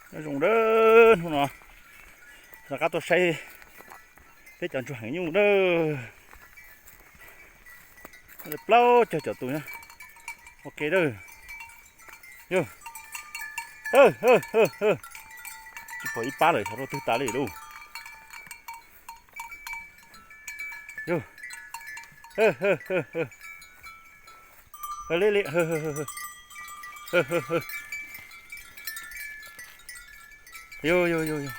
Nyob zoo na, hnub no rov qab tuaj saib peb cov ntsuag heev nyuj na. Plaub caug cov tus na. Ok na. Yog, tsis pom ib pab lawm, xyov rau twg tas li lauj. Yog, li li, yog yog yog yog,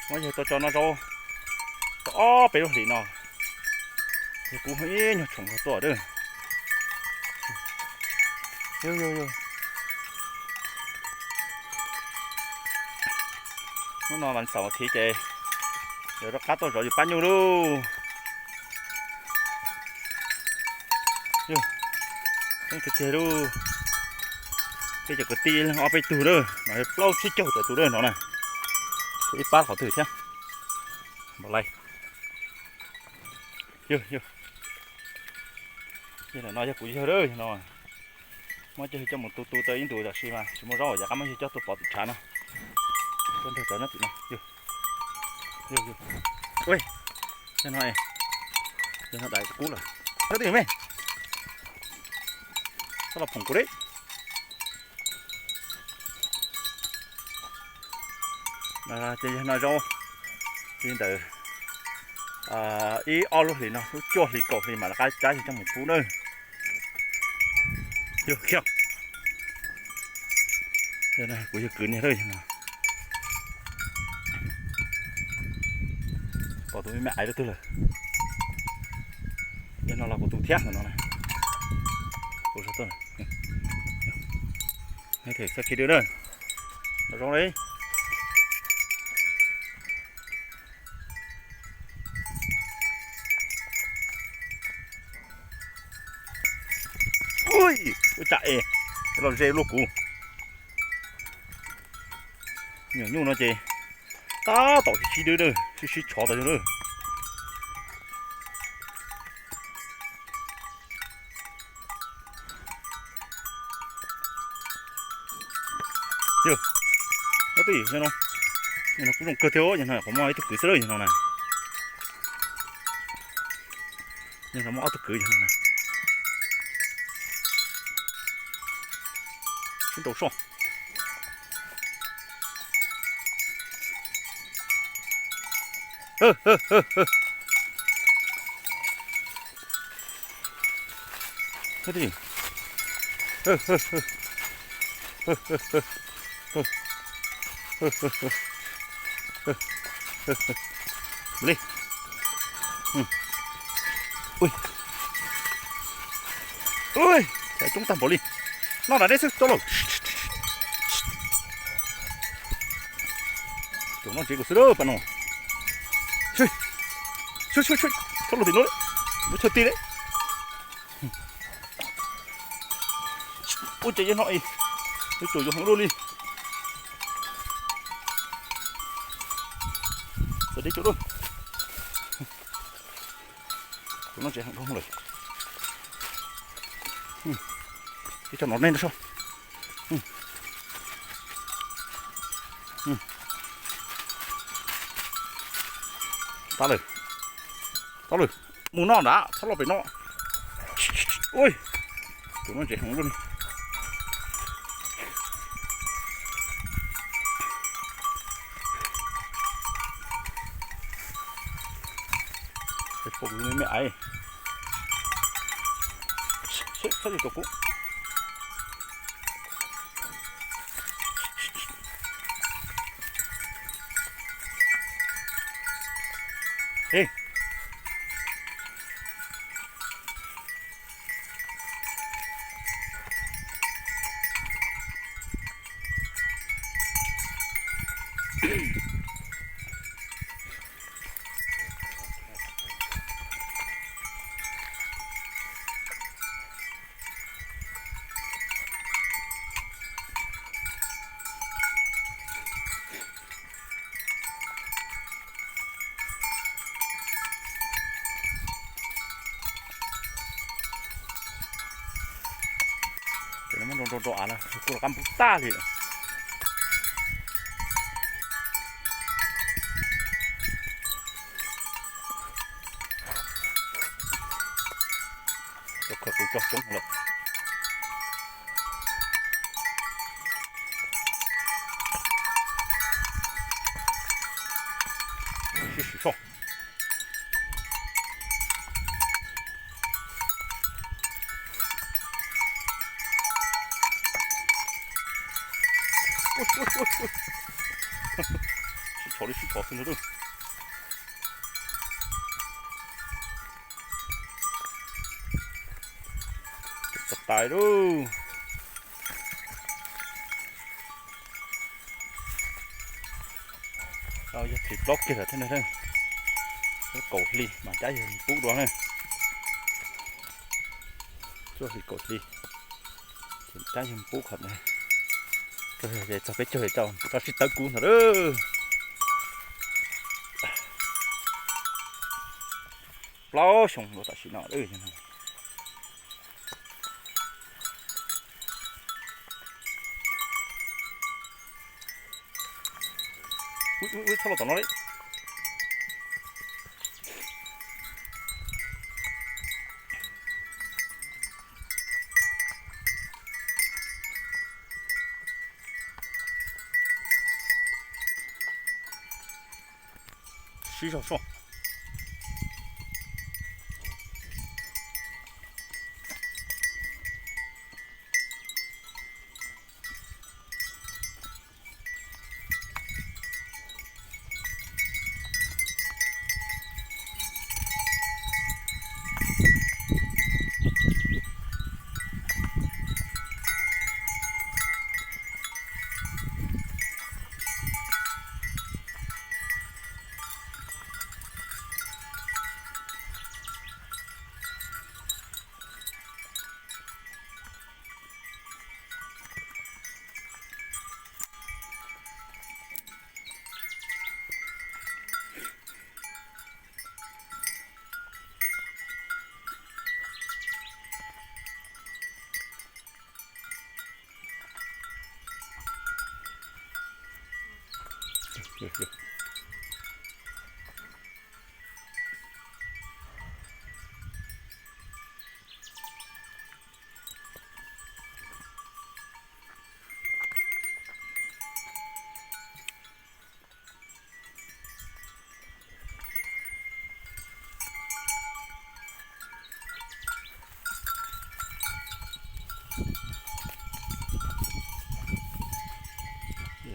muab yawg tau tso noj zaub tau ob peb lub hlis no, yog kuv ib nyuag tshoom nkaus tuaj a. Yog yog yog, hnub no vas xaum thiv ces yog rov qab tuaj zov yus pab nyuj lauj. Yog, heev tiag tiag lauj. Peb cov kwv tij leej ob peb tug na, no yog plaub tsib caug tawm tus na no na. Ib pab qhov twg thiab. Npam lais. Yog yog, no yog kuv yawg na, yog no muab coj coj mus tu tu tau ib ntus tam sim mas tsis muaj zaub, yav qab muab yawg coj tuaj pov tim tshav no. Tuaj nrog cov nyob tim no. Yog yog, yog no, yog no dais kub lawm. Koj twb me, koj los phoom kuv li. Ces yog no zaub li ntawd, ib ob lub hlis no, lub cuaj hli kaum hli mam rov qab cab yawg coj mus pub na. Yog, kuv yawg kwv niag lawm no. Pom tus me me aiv lub twg lawm. Yog no los kuv tus thiab no na. Kuv, txhob khib dwb na. Los zoo li. Ua cas es los ze luaj kuv. Nyuam nyuj no ces tab tom sib sib dwb, sib sib tshov tas zog na. Yog, no, no kuj zoo kawg thiab, yog no qhov muaj ib tug kwv xwb yog no na. Yog no muaj ob tug kwv yog no na. Sib nraus soj. Li. Ui, ui, coob tag npaum li. Noj nram deb xwb tau lauj. Caum noj ntsev kuv xwb lawm pab no. Txhob los tim no, muab chaw ti li. Ua ces yog no, caum yuav heev luaj li. Txawm deb caum lawm. Kuv noj ntsev heev dhau lawm. Ib tsob no nej no so. Tau lawm, tau lawm, mus noj nrad, txhob los pem no. Ui, kuv noj ntsev heev luaj li. Pom me me aiv. Txhob yug tau kuv. Muab nrau nrau nrau av na, kuj rov qab npub tag li. Cov khaws qws tso coob lawm. Sib sim soj. Sib tshov li sib tshov xwb ntag. Tais tais lauj. Yog hlis plaub kiag lawm thiab na. Lub kaum hli mas cab yawg pub dua na. Cuaj hlis kaum hli, cab yawg pub qhov na. Txog peb caug, tso sib tawb kub ntag lauj. Plaub xyoo los tam sim no. Txhob los tom no li. Sib zog soj.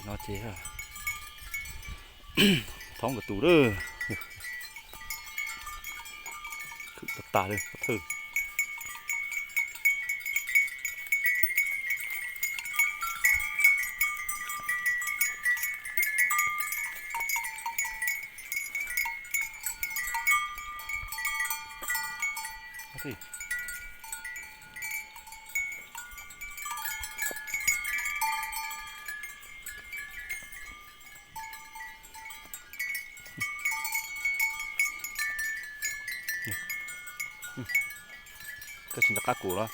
No ces thoob nkawd tus lawm. Khwv tag tag li thawj. Koj tsis nco qab kuv los?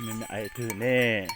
Me me aiv twg ne?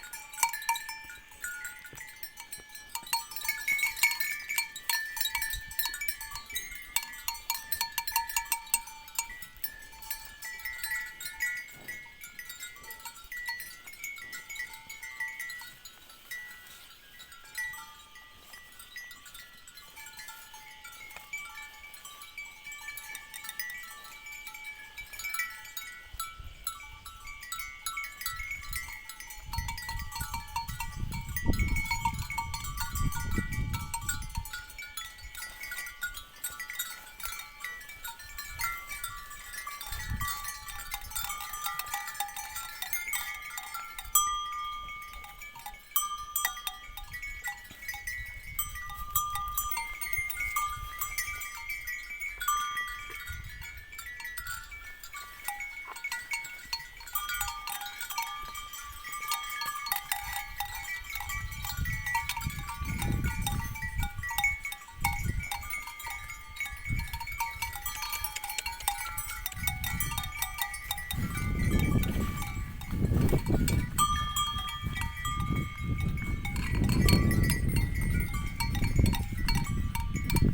No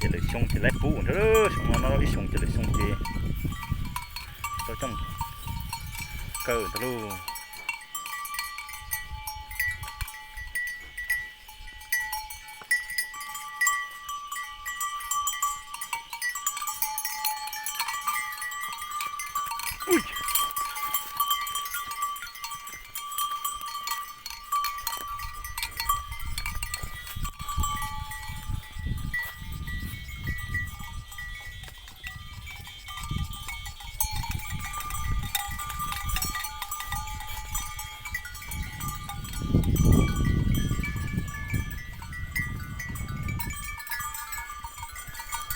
ces lwm xyoo ces laib pub ntag, xyoo no no ib xyoos ces lwm xyoo ces tau coj kaw ntag lauj.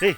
Tig,